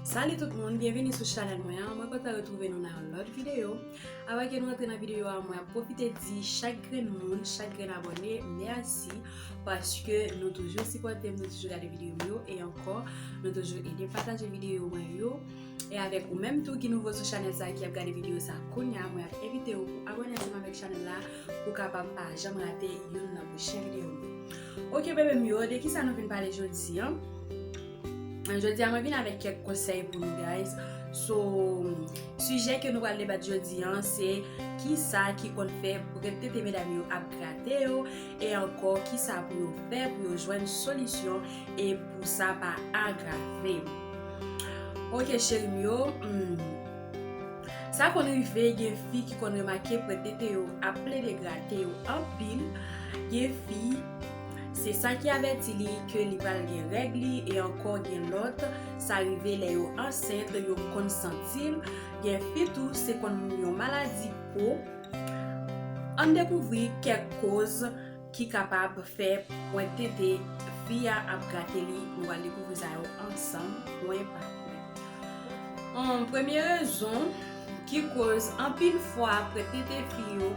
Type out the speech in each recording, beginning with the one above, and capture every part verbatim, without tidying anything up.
Salut tout moun, byenvini sou chanèl mwen an. Mwen kontan retwouve nou nan yon lòt videyo. Avan ke nou antre nan videyo a, mwen ap pwofite di chak grenn moun, chak grenn abòne, mèsi paske nou toujou sipòte m, nou toujou gade videyo m yo, e ankò, nou toujou ede pataje videyo mwen yo. E avèk ou menm tou ki nouvo sou chanèl sa, ki ap gade videyo sa kounye a, mwen ap envite w pou abòne ansanm avèk chanèl la, pou w kapab pa janm rate youn nan pwochen videyo m yo. Ok, bebe m yo, de kisa nou vin pale jodi an? Jodi a, mwen vin avèk kèk konsèy pou nou, guys. So, sijè ke nou pral debat jodi an, se kisa ki konn fè pwent tete medam yo ap grate yo, e ankò kisa pou yo fè pou yo jwenn solisyon e pou sa pa agrave. Ok, cheri m yo, hmm, sa konn rive gen fi ki konn remake pwent tete yo ap plede grate yo anpil. Gen fi, se sa ki avèti li ke li pral gen règ li, e ankò gen lòt, sa rive lè yo ansent, yo konn santi l. Gen fi tou, se konn yon maladi po. Ann dekouvri kèk koz ki kapab fè pwent tete fi a ap grate li. Nou pral dekouvri sa yo ansanm, pwen pa pwen. Hum, premye rezon ki koz anpil fwa pwent tete fi yo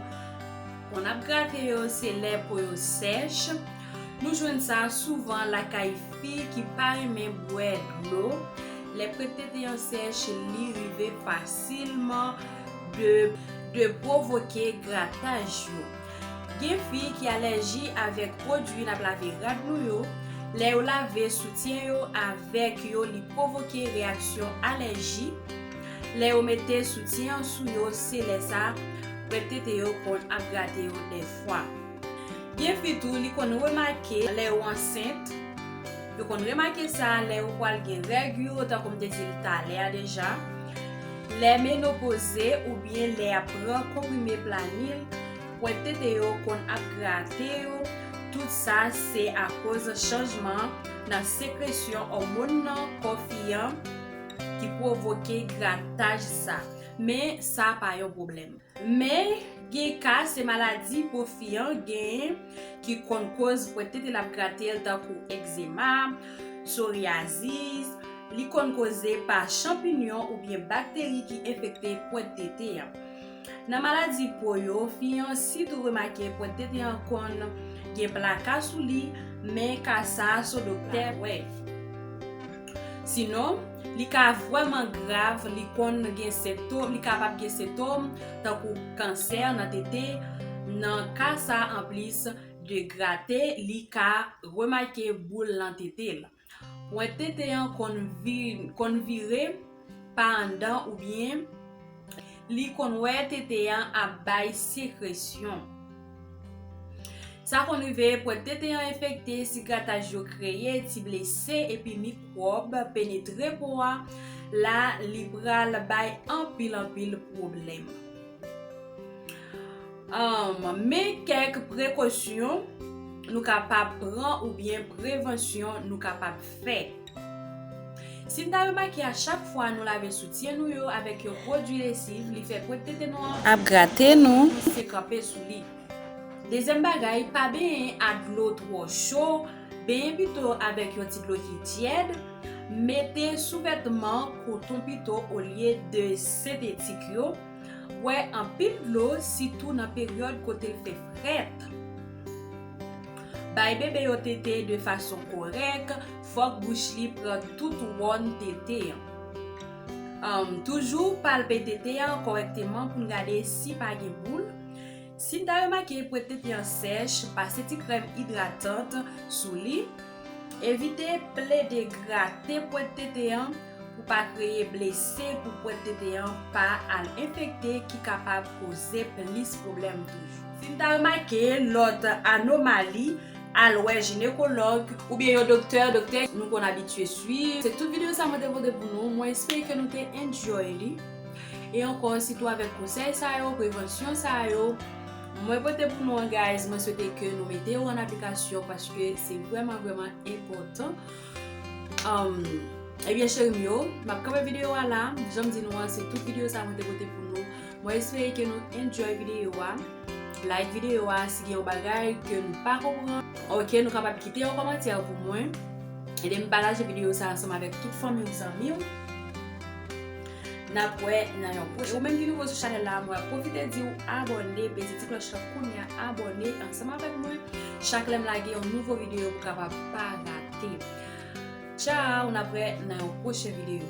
konn ap grate yo, se lè po yo sèch. Nou jwenn sa souvan lakay fi ki pa renmen bwè dlo. Lè pwent tete an sèch, li rive fasilman de, de pwovoke grataj yo. Gen fi ki alèji avèk pwodui n ap lave rad nou yo. Lè yo lave soutyen yo avèk yo, li pwovoke reyaksyon alèji. Lè yo mete soutyen an sou yo, se lè sa pwent tete yo konn ap grate yo dèfwa. Gen fi tou, li konn remake lè yo ansent. Yo konn remake sa lè yo pral gen règ yo, tankou m te di l talè a deja. Lè menopoze oubyen lè y ap pran konprime planil, pwent tete yo konn ap grate yo. Tout sa se akoz chanjman nan sekresyon òmòn nan kò fi an ki pwovoke grataj sa. Men sa pa yon pwoblèm. Men gen ka se maladi po fi an genyen ki konn koz pwent tete l ap grate l, tankou egzema, psoriasis. Li konn koze pa chanpinyon oubyen bakteri ki enfekte pwent tete an. Nan maladi po yo, fi an sitou remake pwent tete an konn gen plaka sou li, men ka sa a se doktè wè. Sinon, li ka vrèman grav, li konn gen sentòm, li kapab gen sentòm tankou kansè nan tete. Nan ka sa, anplis de grate, li ka remake boul nan tete l. Pwent tete an konn vi-, konn vire pa anndan oubyen li konn wè tete an ap bay sekresyon. Sa konn rive pwent tete an enfekte si grataj yo kreye ti blese epi mikwòb penetre po a, la li pral bay anpil, anpil pwoblèm. Ahn, men kèk prekosyon nou kapab pran oubyen prevansyon nou kapab fè. Si n ta remake a chak fwa nou lave soutyen nou yo avèk yon pwodui lesiv, li fè pwent tete nou an ap grate nou, se kanpe sou li. Dezyèm bagay, pa benyen ak dlo twò cho, benyen pito avèk yon ti dlo ki tyèd. Mete souvètman koton pito olye de sentetik yo. Bwè anpil dlo, sitou nan peryòd kote l fè frèt. Bay bebe yo tete de fason kòrèk, fòk bouch li pran tout wòn tete an. Ahn, toujou palpe tete an kòrèkteman pou n gade si pa gen boul. Si n ta remake pwent tete an sèch, pase ti krèm idratant sou li. Evite plede grate pwent tete an pou pa kreye blese, pou pwent tete an pa al enfekte ki kapab koze plis pwoblèm toujou. Si n ta remake lòt anomali, al wè jinekològ oubyen yon doktè, doktè nou konn abitye swiv. Se tout videyo sa mwen te pote pou nou. Mwen espere ke nou te enjoy li. E ankò, sitou avèk konsèy sa yo, prevansyon sa yo, mwen pote pou nou an, guys, mwen swete ke nou mete yo an aplikasyon paske se vrèman, vrèman enpòtan. Um, ebyen, cheri m yo, m ap kanpe videyo a la. Jan m di nou an, se tout videyo sa mwen te pote pou nou. Mwen espere ke nou enjoy videyo a. Like videyo a si gen yon bagay ke nou pa konprann. Ok, nou kapab kite yon kòmantè pou mwen. Ede m pataje videyo sa ansanm avèk tout fanmi w, zanmi w. N ap wè nan yon pwochen. Ou menm ki nouvo sou chanèl la, mwen pwofite di w abòne, peze ti klòch la kounye a, abòne ansanm avèk mwen. Chak lè m lage yon nouvo videyo, ou kapab pa rate. Tchao, n ap wè nan yon pwochen videyo.